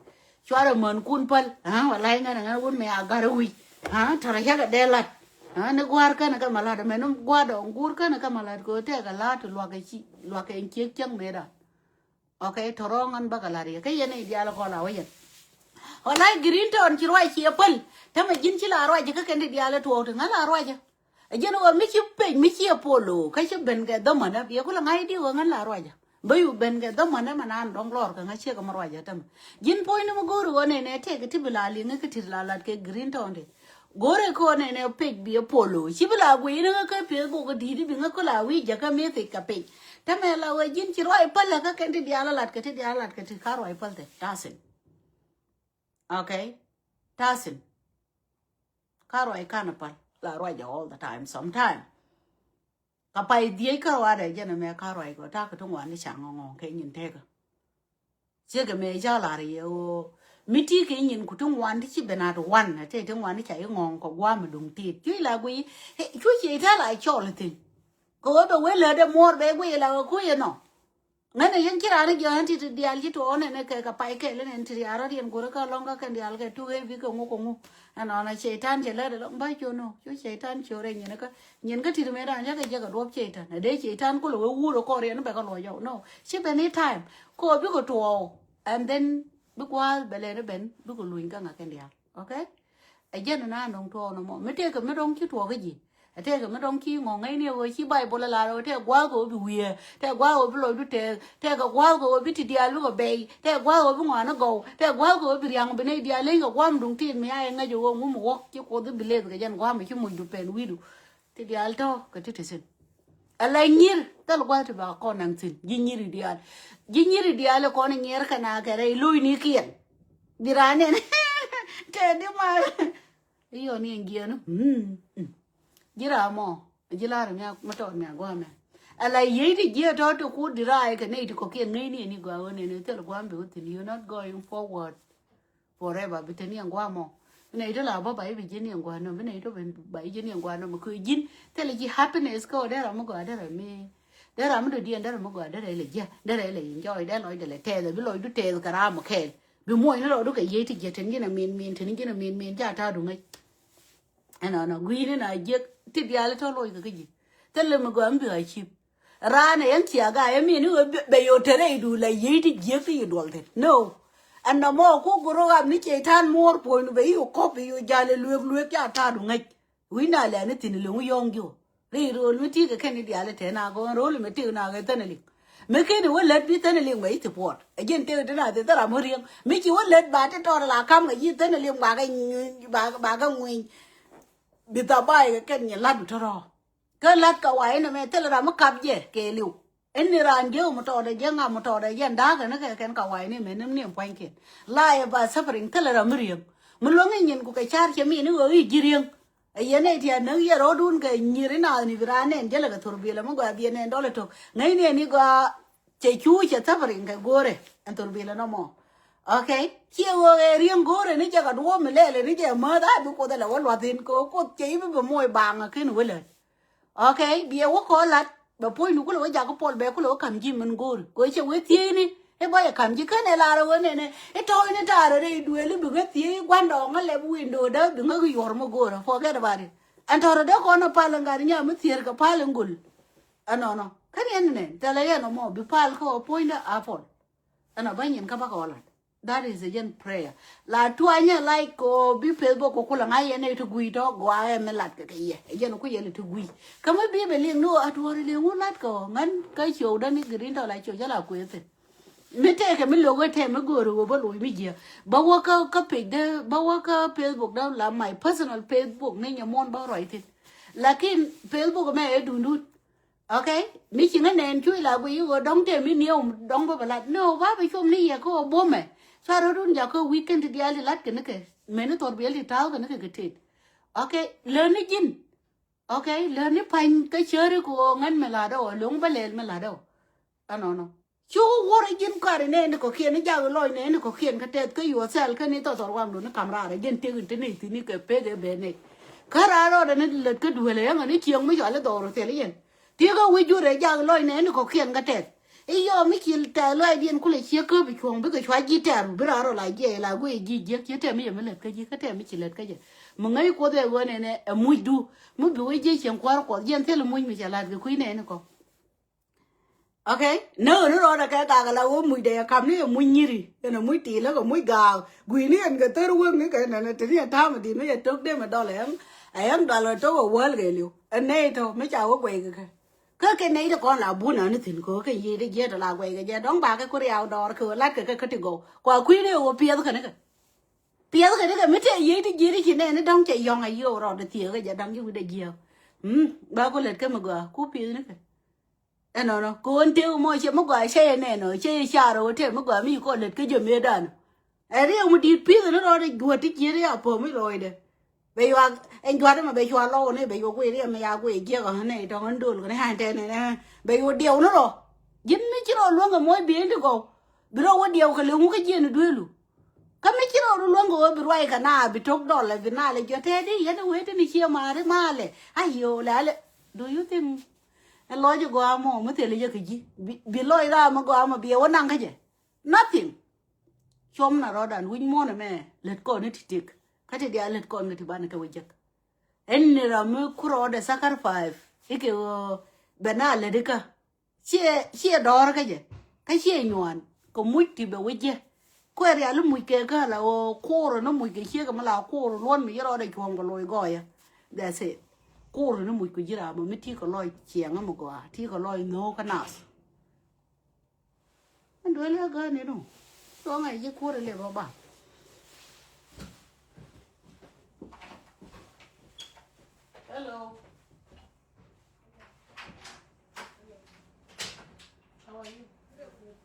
Cuarɛ män kun päl. Ha, walay ŋän ŋän wun mi a garɛ wi̱c. Ha, tɔrɛ cakɛ dee lat. Ha, ni gua̱a̱r känɛ kɛ ma lat mɛ ni gua̱a̱r dɔ̱ŋ guur känɛ kɛ ma lat kɛ tɛkɛ lat luakɛ ci luakɛ in ciek cäŋ mëë dan. Okay, tɔrɔ ŋän bä kɛ la̱r yɛ kä yɛn i̱ diaal kɔn a wä yɛn. Walay green town ci ruac ci ɛ päl. Tämɛ ji̱n ci la ruac kä kɛn ti diaal tuɔɔk ti ŋän la ruac. Ɛ jɛn ɣöö mi ci pec mi ci ɛ polo kä ci ben kɛ dhämänä biɛ kulɛ ŋa̱c di ɣöö ŋän la ruacä. Bä yu ben kɛ dhämänä mɛ naan dɔ̱ŋ lɔr kɛ ŋa̱c ciek kɛ mi ruacä tämɛ. Ji̱n puɔ̱nyni mi go̱o̱ri ɣöö nɛnɛ tëëk ti bi la liŋi kä ti la lat kɛ green town ti. Go̱rɛ kɔ nɛnɛ page bi ɛ polo. Ci bi la guiy ni ŋä kä Facebook di̱i̱t bi ŋä kä la wi̱i̱ jɛ kä message kä page. Tämɛ la wee ji̱n ci ruac päl kä kɛn ti diaal lat kɛ ti diaal lat kɛ ti ka ruac päl tɛ. Tasin. Okay? Tasin. Ka ruac kan päl. La ruac all the time, sometime. Ka pay dhiec kä ruaadɛ jɛn ɛmɛ ka ruac kɔ ta̱a̱ kɛ ti ŋuan ti ca ŋɔŋɔŋ kɛ nyin tekä. Ciek ɛmɛ ca lar yɛ ɣöö mi ti kɛ nyin ku ti ŋuan ti ci ben at wan, te ti ŋuan ti ca iŋɔŋ kɔ guam duŋ tit. Cuc la guiy, cuc cɛ ita la cɔl thin. Kɛ ɣöö bɛ wee lät ɛ muɔr bɛ guiy la ɣöö kuc ɛnɔ. Ŋän ɛ yɛn ci raan i̱ jiɔ̱ɔ̱n ti ti diaal ci tuɔɔk nɛn ɛ kɛ kɛ pay kɛl ɛn ti riaar rɔ̱t yɛn go̱rä kä lɔ̱ŋ kä kɛn diaal kɛ tuk ɛ bi kɛ ŋuk kɛ ŋuk. Ɛnɔnɔ cɛytan cɛ lät ɛ lɔ̱ŋ bä cuɔ̱n ɔ cu cɛytan ciöör ɛ nyin kä nyin kä tit mëë raan cä kɛ jɛ kɛ duɔ̱p cɛytan ɛ dee cɛytan kulɛ wee wuur ɛ kɔr yɛn bɛ kɛ luɔc ɔw no ci bɛ ni time kɛ ɔ bikɛ tuɔɔk. And then bi gua̱a̱th bɛ lɛn ɛ ben bikɛ luny kä ŋa̱ kɛn diaal. Okay. Ɛ jɛn na nɔŋ tuɔɔk nɔmɔ mi tëëkɛ mi dɔŋ ci tuɔɔk kä ji̱. Ɛ tëëkɛ mi dɔŋ ci ŋɔŋ ŋäcni ɛ ɣöö ci Baybol ɛ lar ɛ ɣöö tëëkɛ gua̱a̱th kɛ ɣöö bi wiee, tɛɛkɛ gua̱a̱th kɛ ɣöö bi lɔcdu tɛɛth, tɛɛkɛ gua̱a̱th kɛ ɣöö bi ti diaal bikɛ bɛy, tɛɛkɛ gua̱a̱th kɛ ɣöö bi ŋɔaani gɔw, tɛɛkɛ gua̱a̱th kɛ ɣöö bi riaŋ bi nɛy diaal leny kɛ gua̱a̱m duŋ tit mi a yɛ ŋäc ɛ ɣöö ŋum ɛ wä ci Kuoth i̱ bi leth kɛ jɛn gua̱a̱m ɛ ci mucdu pɛn wi̱i̱du. Ti diaal tɔ̱ kɛ ti ti thi̱n. Ala nyir thil gua̱th ti ba kɔn naŋ thi̱n ji̱ nyiri diaal. Ji̱ nyiri diaal kɔn nyier kɛ na kɛ rɛy lo̱cnikiɛn. Bi raan nɛn tɛɛdi ma i̱ yɔn ni ɛn jiɛn. Ji̱ ram mɔ ji̱ lar mi tɔɔt mi a gua̱a̱mɛ. Ala yiey ti jiɛ tɔ̱ ti kut di raay kɛ nɛy ti kɔkiɛn ŋäcni ɛn i̱ gɔaa ɣän ɛn thil gua̱a̱m bi wä thi̱n, you not going forward. Forever bi te ni ɛn gua̱a̱ mɔ. Bi nɛy tɔ la bä ba i̱ bi ji̱n ni ɛn gua̱a̱ nɔ, bi nɛy tɔ ba i̱ ji̱n ni ɛn gua̱a̱ nɔ mi köö ji̱n thilɛ ji̱ happiness kä ɔ dee ram mi gɔaa dee ram mi dee ram mi dɔ̱diɛn dee ram mi gɔaa dee rɛy lɛ ji̱ dee rɛy lɛ enjoy dee lɔcdɛ lɛ tɛth bi lɔcdu tɛth kɛ ram mi kɛɛl. Bi muɔcni lɔcdu kɛ yiey ti jiɛ ten ji̱n a min min ten ji̱n a min min ca ta̱a̱du ŋäc. Ɛnɔnɔ gui̱i̱ni na jiäk ti diaal tɔ loc kɛ kä ji̱. Thilɛ mi gɔaa mi bi a cip. Raan ɛ yɛn thia̱a̱k a yɛ min i̱ ɣöö bɛ yo̱o̱ te rɛydu la yiey ti jiäk ti yi duɔl thi̱n. No. Ɛn nɔmɔ ku guru ɣap ni cɛytan muɔ̱ɔ̱r puɔ̱nydu bɛ i̱ ɣöö kɔp i̱ ɣöö jal ɛ lueek lueek ca ta̱a̱du ŋäc. Wi̱c na lɛɛni thi̱n ilöŋ yɔ̱ɔ̱ŋ ji̱ ɣöö rɛy ro̱o̱l mi ti̱i̱ kɛ kɛn i̱ diaal ɛ tɛn a gɔ̱ɔ̱n ro̱o̱l mi ti̱i̱ na ɣöö thäni liŋ. Mi ken i̱ wä lät bi thäni liŋ bɛ i̱ thipuɔt ɛ ji̱n tëk ti na thi̱n thära mi riäŋ mi ci wä lät ba ti tɔɔt la ka̱m kɛ ji̱ thäni liŋ ba kɛ nyuny ba kɛ ŋuiny. Bi thabaai kɛ kɛn nyi la̱t bi tɔ̱rɔ̱. Kä la̱t kɛ wa̱i̱ ni mɛ thilɛ ram mi kap jɛ kɛɛliw. Ɛn ni raan jiäk mi tɔɔdɛ jiäk ŋa mi tɔɔdɛ jiɛn da̱a̱kɛ ni kɛ kɛn kɛ wa̱i̱ ni mɛ ni ni pua̱nykiɛn. Life ba suffering thilɛ ram mi riäŋ. Mi luäŋ i̱ nyin ku kɛ ca̱r cɛ mi ni ɣöö i̱ ji̱ riäŋ. Ɛ yɛn nɛy ti a näk yɛ rɔɔdun kɛ nyir inaath ni bi raan nɛn jälɛ kɛ thor biɛlɛ mi gɔaa biɛ nɛn dɔlɛ tok ŋäcni ɛn i̱ gɔaa. Cɛ cu cɛ suffering kɛ go̱o̱rɛ ɛn thor biɛlɛ nɔmɔ. Okay. Ciɛ ɣöö ɛ riäŋ go̱o̱rɛ ni jɛ kɛ duɔ̱ɔ̱p mi lɛɛlɛ ni jɛ mäth a bi Kuoth ɛ lɛ wä luath in kɛ ɣöö Kuoth cɛ i̱ bi bɛ moc baaŋ ɛ ken wä lät. Okay, biɛ wä kɔ lat bɛ puɔ̱nydu kulɛ wä jakä puɔl bɛ kulɛ wä ka̱m ji̱ min go̱o̱ri kɛ cɛ wee thiecni. I̱ bä yɛ ka̱m ji̱ känɛ lar ɛ wee nɛnɛ i̱ tɔ̱ɔ̱cni taarɛ rɛy duëël i̱ bi ŋä thiec i̱ gua̱ndɔɔŋä lɛp wi̱i̱ do̱o̱dä bi ŋä ki yuɔr mi go̱o̱rä forget about it. Ɛn tɔ̱rɛ dee kɔn ɛ pal in gat nyam mi thier kɛ pal in gol. Ɛnɔnɔ kän yɛn nɛn thɛlɛ yɛn ɔmɔ bi pal kä ɔ puɔ̱nydä a puɔl. Ɛn ɔ bä nyin kä bä kɛ ɔ lat. That is a yen prayer. La tuanyɛ like ko bi Facebook ko kula ŋa yɛn ɛ ti gui tɔ gua ɛ mi lat kɛ kɛ yɛ. Ɛ yen ku yɛn ti gui. Kä mi bi bɛ liŋ ni wä a tuɔri liŋ wä lat kɛ wä ŋan kä ciw dani green tɔ la ciw jɛ la kuethin. Mi tɛkɛ mi lo̱k ɛ tɛm mi go̱o̱ri wä bä lo̱c mi jiɛ. Bä wä kä kä page dä bä wä kä Facebook dä la my personal Facebook ni nyɛ muɔn bä rɔy thin. Lakin Facebook mɛ ɛ dundun. Okay. Mi ci ŋä nɛn cuc la guiy i̱ ɣöö dɔ̱ŋ tëë mi niɛw dɔ̱ŋ bä bɛ lat ni ɣöö ba bɛ cuɔm ni yɛ kä ɣöö bomɛ. Cua rɔ̱dun jakä weekend ti diaal ti lat kɛ ni kɛ mɛni thɔr biɛl ti ta̱a̱ kɛ ni kɛ kɛ tet. Okay. Lär ni ji̱n. Okay. Lär ni pa̱ny kä cäri kɛ ɣöö ŋän mi lat ɔ lo̱ŋ bä lɛl mi lat ɔ. Ɛnɔnɔ. Cu wur ji̱n kɔaar inɛ ni kɔkiɛn ni jak lɔc nɛ ni kɔkiɛn kä tɛth kä yuɔthɛl kä ni thɔthɔr waŋdu ni kam raar ji̱n tiek in te ni thi̱n ni kɛ pek ɛ ben nɛ. Kä raar rɔɔdɛ ni lät kä duël ɛ yäŋ ni cieŋ mi cɔal i̱ dhɔr thil yɛn. Tiek kä wi̱c jur ɛ jak lɔc nɛ ni kɔkiɛn kä tɛth. I̱ yɔɔ mi ci tɛth lɔcdiɛn kulɛ ciek kä bi cuɔ̱ŋ bikɛ cua ji̱ tɛɛr bi raar rɔ la jiɛc la guiy ji̱ jiäk ci tɛm mi yɛ mi lät kä ji̱ kä tɛm mi ci lät kä jɛ. Mi ŋäc Kuoth ɛ ɣöö nɛnɛ ɛ mucdu mi bi wä jiɛc cieŋ kua̱r Kuɔth jiɛn thil muc mi cɛ la̱t kɛ kui̱ nɛ ni kɔ. Okay. Näk ni rɔɔdɛ kɛ gak ala wä mucdɛ yɛ kam ni yɛ muc nyiri. Yɛn ɛ muc ti̱i̱l lä kɛ muc gaak gui̱ni yɛn kɛ thär wek ni kɛ nɛnɛ ti ni yɛ ta̱a̱m ɛ di̱t mi yɛ tok dem ɛ dɔl ɛ yɛn ɛ yɛn dɔl ɛ tok ɛ wäl kɛ li̱w. Ɛ nɛy tɔ̱ mi ca wä guɛy kɛ kɛ. Kä kɛ nɛy ti kɔn la bun ani thi̱n kɛ ɣöö kɛ yiëë ti jiɛt ɛ la guɛy kɛ jɛ dɔ̱ŋ bakɛ ku riaw dɔɔr kɛ ɣöö lat kɛ kɛ kä ti gɔw kua kui̱ni ɛ ɣöö piɛth kɛ ni kɛ. Piɛth kɛ ni kɛ mi tëë yiëë ti jiëri ci nɛɛni dɔ̱ŋ cɛ yɔ̱ŋ a yiëë rɔɔdɛ thiëëk kɛ jɛ da̱ŋ ci wi̱cdɛ jiääk. Mm, ba ku lät kä mi gɔaa ku pi̱i̱th ni kɛ. Ɛnɔnɔ ko̱n tëë mɔ cɛ mi gɔaa cɛ yɛ nɛɛnɔ cɛ yɛ car ɛ wä tëë mi gɔaa mi ci kɔn lät kä jɛ mëëdan. Ɛ riɛw mi di̱i̱t pi̱i̱th ni rɔɔdɛ juɔ̱t ti jiëri a pɔ̱ mi lɔɔcdɛ. Bɛ yuak ɛn jua̱t ɛmɛ bɛ cua lɔw ni bɛ yuak guiy riɛm ya guiy jiɛk ɔ ni tɔŋ ɛn dol kɛ ni ha̱n tɛn ni bɛ yuak diɛw ni rɔ. Ji̱n mi ci rɔ luäŋ kɛ muɔc bi̱i̱n ti gɔw bi rɔ wä diɛw kɛ liŋu kä jiɛn duelu. Kä mi ci rɔ luäŋ kɛ wä bi ruac kɛ na bi tok dɔl bi na lɛ jɔ tɛt di yɛn wee ti ni ciɛ maari malɛ. Ayo lɛ alɛ. Do you think ɛn lɔc gɔaa mɔ mi thil jɛ kɛ ji̱ bi lɔc ram mi gɔaa mɔ bi ɛ wä naŋ kä jɛ? Nothing. Cuɔm na rɔɔdan wi̱c muɔ̱ɔ̱n ɛmɛ lät kɔn ni ti tik kä ti diaal lät kɔn kɛ ti banɛ kɛ wä jek. Ɛn ni ram mi kurɔɔdɛ sacrifice ikɛ ɣöö bɛ na lät ikä. Ciɛ ciɛ dɔɔr kä jɛ kä ciɛ nyuan kɛ muc ti bɛ wä jɛ. Kuɛ rial imuc kɛ kä la ɣöö kuur ni muc kɛ ciek mi la kuur luɔn mi ci rɔɔdɛ cuɔ̱ɔ̱ŋ kɛ loc gɔɔyä. That's it. Kuur ni muc kɛ ji̱ ram mi ti kɛ lɔc ciɛŋä mi gɔaa ti kɛ lɔc nhöökä nath. Ɛn duel ɛ gäni nu. Cuɔ̱ŋ ɛ ji̱ kuɔr ɛ lep ɔ ba. Hello. How are you?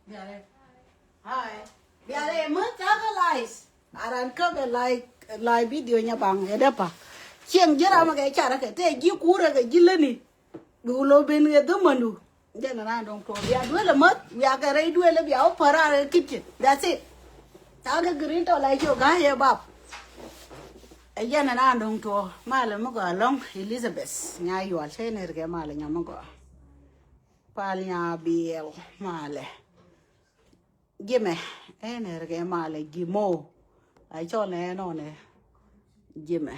Diare. Hi. Diare mä cakɛ lies. Aran kä bɛ live, live video nya baŋ ɛ dɛ pa. Cieŋ ji̱ ram ɛ kɛ carɛ kɛ tɛ ji̱ kuɔr ɛ kɛ ji̱ läni. Bi wä lo̱ ben kɛ dhämändu. Jɛn raan dɔ̱ŋ tuɔɔk bia duel ɛ mäth bia kɛ rɛy duel ɛ bia wä pär raan kɛ kitchen. That's it. Ta̱a̱ kɛ green tɔ la ciö ga̱a̱c ɛ bap. Ɛ jɛn raan dɔ̱ŋ tuɔɔk malɛ mi gɔaa lɔ̱ŋ Elizabeth nya yual cɛ ner kɛ malɛ nya mi gɔaa. Pal nya biɛl malɛ. Jimɛ ɛn ɛ rikɛ malɛ jimo. A cɔl nɛ ɛnɔnɛ jimɛ.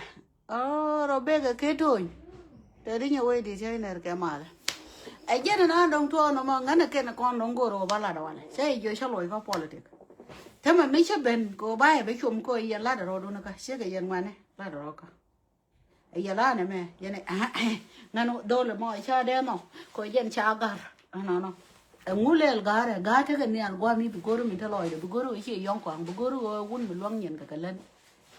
Ɔ Rebecca kɛ to̱ny. Tɛ ri nyɛ wec di̱t cɛ ɛn ɛ rikɛ malɛ. Ɛ jɛn ɛn an dɔ̱ŋ tuɔɔk nɔmɔ ŋän ɛ kɛn kɔn dɔ̱ŋ go̱r ɣöö ba lat ɛ walɛ cɛ i̱ jiɔ cä loc kä politik. Tämɛ mi cä ben kɛ ɣöö ba yɛ ben com kɛ ɣöö yɛn lat ɛ rɔɔdun kä ciekɛ yɛn ŋuani lat ɛ rɔɔkä. Ɛ yɛ la nɛ mɛ yɛn ɛ ŋän dol mɔ ca dee mɔ kɔ jɛn ca gar. Nɔnɔ. Ɛ ŋu lɛl gar ɛ gar tekɛ nial guam mi bi go̱r mi te lɔcdɛ bi go̱r ɛ ci yɔŋ kɔaŋ bi go̱r ɛ wun mi luäŋ nyin kɛ kɛ län.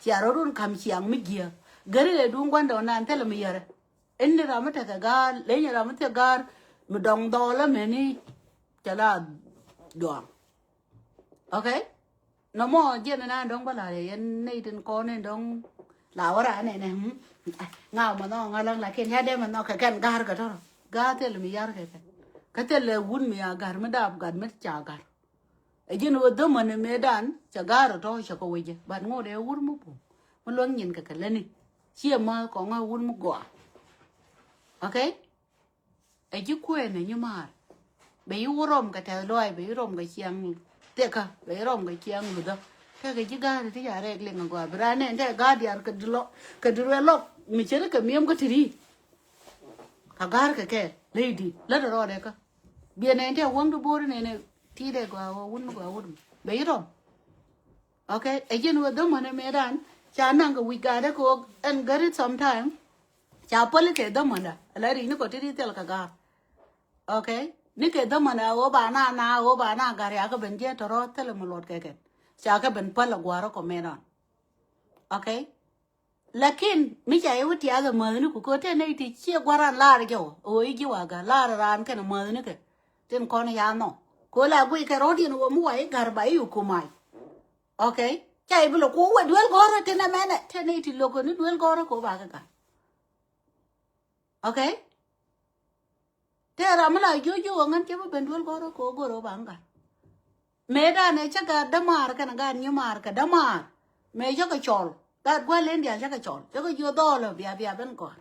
Cia rɔ run kam ciaŋ mi jiɛ gäri ɛ duŋ guandɛ ɔ nan thilɛ mi yɛrɛ. Ɛn ni ram mi tekɛ gar leny ram mi tekɛ gar mi dɔŋ dhɔl ɛ mɛni. Cɛ la duaŋ. Okay. Nɔmɔ jiɛn ni na dɔ̱ŋ bä la yɛn nɛy tin kɔn ni dɔ̱ŋ la wä ra nɛ nɛ. Ŋa mɛ nɔ ŋa läŋ lakin ya dee mɛ nɔ kɛ kɛn ga̱r kɛ tɔrɔ ga̱r thil mi yar kɛ kɛn. Kä thil lɛ wun mi a ga̱r mi dap gat mi ca ga̱r. Ɛ jiɛn wä dhämä ni mëë dan cɛ ga̱r tɔ cɛ kɛ wecɛ bat ŋot dee wur mi bum mi luäŋ nyin kɛ kɛ läni. Ciɛ ma kɔŋ a wun mi gɔaa. Okay. Ɛ ji̱ kuënɛ nyi maar. Bɛ yi wä rɔm kɛ tɛth lɔaac bɛ yi rɔm kɛ ciaŋ. Thiekä bɛ yi rɔm kɛ ciaŋ luthä. Kɛ kɛ ji̱ ga̱a̱ri ti ca rɛɛk liŋ agɔaa bi raan nɛn tɛ ga̱a̱r diaal kɛ di lɔ kɛ di ruɛ lɔk mi ceri kɛ miɛm kä ti ri. Ka ga̱a̱r kɛ kɛɛl ley di̱t lät rɔɔdɛ kä. Biɛ nɛn tɛ wäŋ di bo̱o̱ri nɛn ti dɛ gɔaa wä wun mi gɔaa wut mi bɛ yi rɔm. Okay, ɛ ji̱n wä dhämänä mëëdan ca naŋ kɛ wi̱c ga̱a̱dä kɛ ɣöö ɛn gäri sometime. Ca päli kɛ dhämänä ala ri̱c ni kɔ ti ri thil kɛ ga̱a̱r. Okay, ni kɛ dhämänä ɣöö ba na na ɣöö ba na ga̱r ya kɛ ben jiɛ tɔrɔ thil mi luɔt kɛ kɛn. Ca kɛ ben päl ɛ gua̱a̱rä kɔ mëëdan. Okay. Lakin mi ca i̱ wä tiath ɛ mäthni ku kɛ ɣöö tɛn nɛy ti ciɛ gua̱ran laar jɛ wä ɣöö i̱ ji̱ wa ga̱r laar raan kɛn mäthni kɛ. Tin kɔn ya nhɔ kɛ ɣöö la guiy kɛ rɔ̱diɛn ɣöö mi wa i̱ ga̱r ba i̱ kum ay. Okay. Ca i̱ bi lɛ ku wä duel gɔ̱rä tin ɛmɛnɛ tɛn nɛy ti lo̱k ɣöö ni duel gɔ̱rä kɛ ɣöö ba kɛ ga̱r. Okay. Tëë ram mi la jiöc jiök ɛ ŋän cä bä ben duel gɔ̱rä kɛ ɣöö go̱rä ɣöö ba ŋa̱r. Mëëdan ɛ cä gat dämaar kɛnɛ gat nyimaar kɛ dämaar. Mëë cä kɛ cɔl gat gua̱l in diaal cä kɛ cɔl cä kɛ jiö dhɔɔlä bia bia ben gɔ̱a̱r.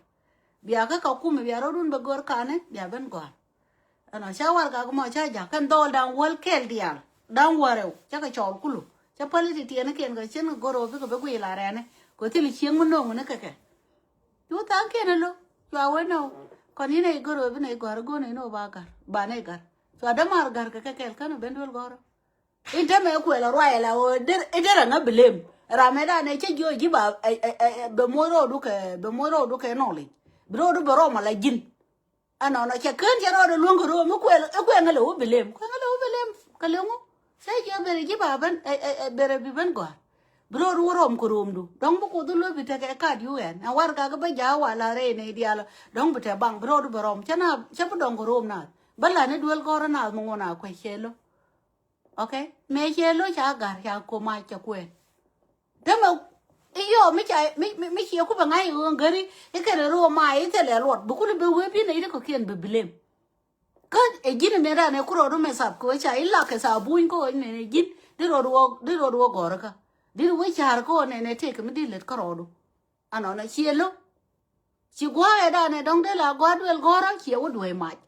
Bia kä kɛ kumi bia rɔ̱dun bɛ gör kanɛ bia ben gɔ̱a̱r. Ɛnɔ cä warɛgak mɔ cä ja̱k kɛn dhɔɔl da̱ŋ wäl kɛɛl diaal da̱ŋ wärɛw cä kɛ cɔl kulu. Cä päli ti tiɛɛnikiɛn kɛ cin kɛ go̱r ɣöö bikɛ bi guiy la rɛɛni kɛ thil cieŋ mi no̱o̱ŋ ni kɛ kɛ. Cu tha̱a̱ŋkiɛn ɛ lo̱ cua wee nɔ kɔn in ɛ i̱ gör ɣöö bi nɛ i̱ gɔ̱a̱r i̱ go̱o̱r nɛ in ɣöö ba ga̱r ba nɛ i̱ ga̱r. Cua dämaar ga̱r kɛ kɛ kɛɛl känɛ ben duel gɔ̱rä. In te mɛ kuɛl a ruac ala ɣöö der i̱ der aŋä bi lem. Ram ɛ danɛ cä jiö ji̱ ba bɛ moc rɔɔdu kɛ bɛ moc rɔɔdu kɛ nɔlic. Bi rɔɔdu bɛ rɔm ala ji̱n. Ɛnɔnɔ cɛ kään cɛ rɔɔdɛ luäŋ kɛ ro̱o̱m i̱ kuɛl i̱ kuɛŋä lɛ wä bi lem kuɛŋä lɛ wä bi lem. Kɛ leŋu cä jiö berɛ ji̱ ba ben berɛ bi ben gɔ̱a̱r. Bi rɔɔdu wä rɔm kɛ romdu. Dɔ̱ŋ bi Kuoth wä luäk bi tekɛ kat U N. Ɛn warɛgak bä ja̱a̱k wa la rɛy nɛy diaal. Dɔ̱ŋ bi te baŋ bi rɔɔdu bɛ rɔm. Cä na, cä bi dɔ̱ŋ kɛ rom naath. Bä la ni duel gɔ̱rä naath mi ŋun a kuec cɛ lo̱. Okay? Mëë cɛ lo̱ ca ga̱r ca ko̱ mac ca kuɛɛn. Dämɛ i̱ yɔ mi ca mi, mi, mi ciɛ ku bɛ ŋa̱c i̱ ɣöö gäri i̱ kɛn roo mac i̱ thilɛ luɔt. Bi kul i̱ bɛ wee bi nɛy ti kɔ̱kiɛn bɛ blame. Kä ɛ ji̱n ɛmɛ danɛ ku rɔɔdu mɛ thap kɛ wee ca ilak kɛ thabuny kä ɣöö nɛnɛ ji̱n di rɔɔdu wä, di rɔɔdu wä gɔ̱rä kä di wä ca̱r kä ɣöö nɛnɛ tëëkɛ mi di lät kä rɔɔdu. Anɔnɔ ciɛ lo̱. Ci gua̱a̱k ɛ danɛ dɔ̱ŋ dee la gua̱a̱k duel gɔ̱rä ciɛ wä duee mac.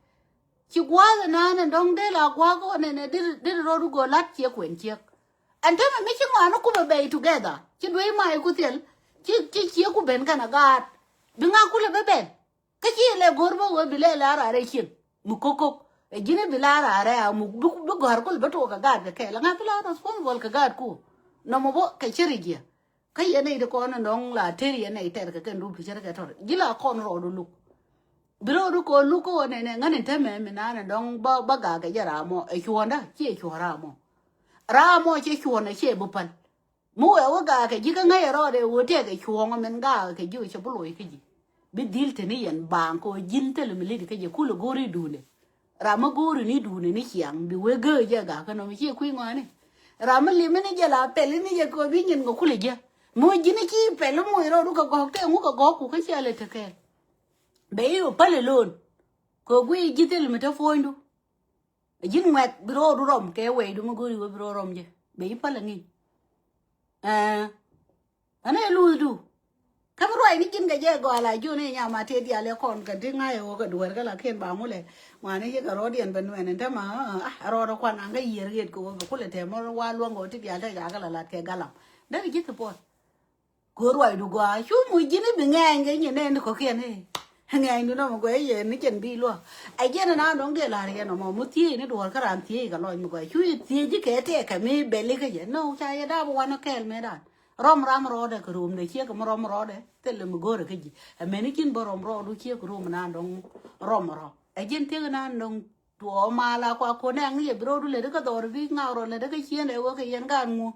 Ci gua̱a̱k ɛ nanɛ dɔ̱ŋ dee la gua̱a̱k ɣöö nɛnɛ di, di rɔɔdu go̱o̱r la̱t ciɛ kuɛn ciek. Ɛn tämɛ mi ci ŋɔaani ku bɛ bɛy together ci duee mac ku thil ci, ci ciek ku ben kɛn a gaat. Bi ŋa kulɛ bɛ ben. Kä ci lɛ go̱r bä wee bi lɛ la raarɛ cieŋ mi ko̱k ko̱k. Ɛ ji̱n bi la raarɛ a muk bi, bi gɔ̱a̱r kul bä tuɔɔk kɛ gaat kɛ kɛɛl. Ŋa̱ bi la responsible kɛ gaat ku. Nɔmɔ bä kɛ cä ri jiɛ. Kä yɛn nɛy ti kɔn in dɔ̱ŋ la tër yɛn nɛy tɛr kɛ kɛn dup ti cä ri kɛ tɔr. Ji̱ la kɔn rɔɔdu luk. Bi rɔɔdu kɔn luk kä wä nɛnɛ ŋän in tämɛ mi naan in dɔ̱ŋ bä, bä gaak kɛ jɛ ram mɔ. Ɛ cuɔ̱ɔ̱ŋdä ciɛ cuɔ̱ɔ̱ŋ ram mɔ. Ram mɔ ciɛ cuɔ̱ɔ̱ŋ ɛ ciɛ bi päl. Mi wee wä gaakɛ ji̱ kä ŋäc ɛ rɔɔdɛ wee tëëkɛ cuɔ̱ɔ̱ŋ min gaakɛ kɛ ji̱ wee cɛ bi loc kä ji̱. Bi dhil te ni yɛn baaŋ kɛ wee ji̱n thilɛ mi lit kä jɛ kulɛ go̱o̱ri duundɛ. Ram mi go̱o̱ri ni duundɛ ni ciaŋ bi wee gääk jɛ gaak kä nɔmɔ ciɛ kui̱ ŋɔaani. Ram mi lim ni jɛ la pɛl ni jɛ kɛ wee bi nyin kɛ kulɛ jɛ. Mi wee ji̱n ci pɛl mi wee rɔɔdu kɛ gɔ̱k tëë ŋu kɛ gɔ̱k ku kä ciɛ lɛ te kɛɛl. Bɛ i̱ wee päl ɛ lo̱o̱n. Kɛ wee guiy ji̱ thil mi te puɔ̱nydu. Ji̱n ŋuɛk bi ro̱o̱du rɔm kɛ wɛydu mi go̱o̱ri wä bi ro̱o̱ rɔm jɛ. Bɛ i̱ päl aŋi̱n. Ɛɛ. Ɛn ɛ luuthdu. Kä mi ruac ni ji̱n kɛ jɛ gɔaa la ji̱ wä ni nyama tëë diaal yɛ kɔn kɛ ti ŋa̱c ɛ wä kɛ dueer kɛ la kiɛn ba ŋulɛ. Ŋuani ci kɛ rɔɔdiɛn bɛ nuɛn ɛn te ma, ah, rɔɔdɛ kuan aŋ kä yiër ɣet kɛ wä bɛ kulɛ tɛm mɔ wa luɔ̱ŋ kɛ wä ti diaal te ca kɛ la lat kɛ galam. Dee ji̱ thupuɔth. Go̱o̱r ruacdu gɔaa cu muc ji̱n i̱ bi ŋɛɛny kɛ nyin nɛɛni kɔ̱kiɛn i̱. Ŋɛɛnydu nɔmɔ guɛc yɛ ni cɛn bi luɔ̱k. Ɛ jɛn ina dɔ̱ŋ dee la̱r yɛn ɔmɔ mi thiec ni duɔ̱ɔ̱r kä raan thiec kɛ lɔc mi gɔaa cu i̱ thiec ji̱ kɛ tɛɛkɛ mi bɛli kä jɛ. No, ca yɛ daap wanɔ kɛɛl mëëdan. Rɔm ram rɔɔdɛ kɛ romdɛ ciek kɛ mi rɔm rɔɔdɛ thilɛ mi go̱o̱rɛ kä ji̱. Ɛ mɛni ji̱n bä rɔm rɔɔdu ciek kɛ rom ina dɔ̱ŋ rɔm rɔ. Ɛ jɛn thiek ina dɔ̱ŋ Tuɔɔk mal a kua ko̱n ɛŋ yɛ bi ro̱o̱du lät kä dhɔr bi ŋak rɔ lät kä cieen ɛ wä kɛ yɛn gaat ŋu.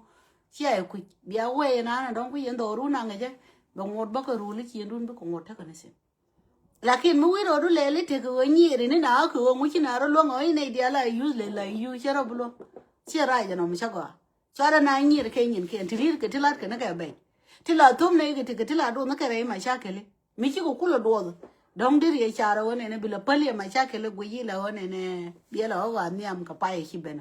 Cia ɛ kui̱c bia wee nan ɛ dɔ̱ŋ kui̱ yɛn dhɔru naŋ ɛ jɛ. Bɛ ŋuɔt bä kɛ rul i̱ ciendun bikɛ ŋuɔt tekɛ ni thi̱n. Lakin mi wi̱i̱ rɔɔdu lɛl i̱ tekɛ ɣöö nyiëëri ni na kä ɣöö ŋuci na rɔ luäŋ ɣöö i̱ nɛy diaal a yuth lɛ la yuth cɛ rɔ bi luäŋ. Ciɛ rac ɛnɔ mi cä gɔaa. Cuarɛ na nyiëër kɛ nyin kɛn ti ri̱i̱r kɛ ti lat kɛ ni kɛ bɛny. Ti la thom nɛy kɛ ti kɛ ti la duɔth ni kɛ rɛy macakɛli. Mi cikɛ kulɛ duɔth. Dɔ̱ŋ deri yɛ carɛ ɣöö nɛnɛ bi lɛ päl yɛ macakɛl i̱ guic i̱ la ɣöö nɛnɛ biɛ la ɣöö ɣaa nhiam kɛ pay ɛ ci ben ɔ.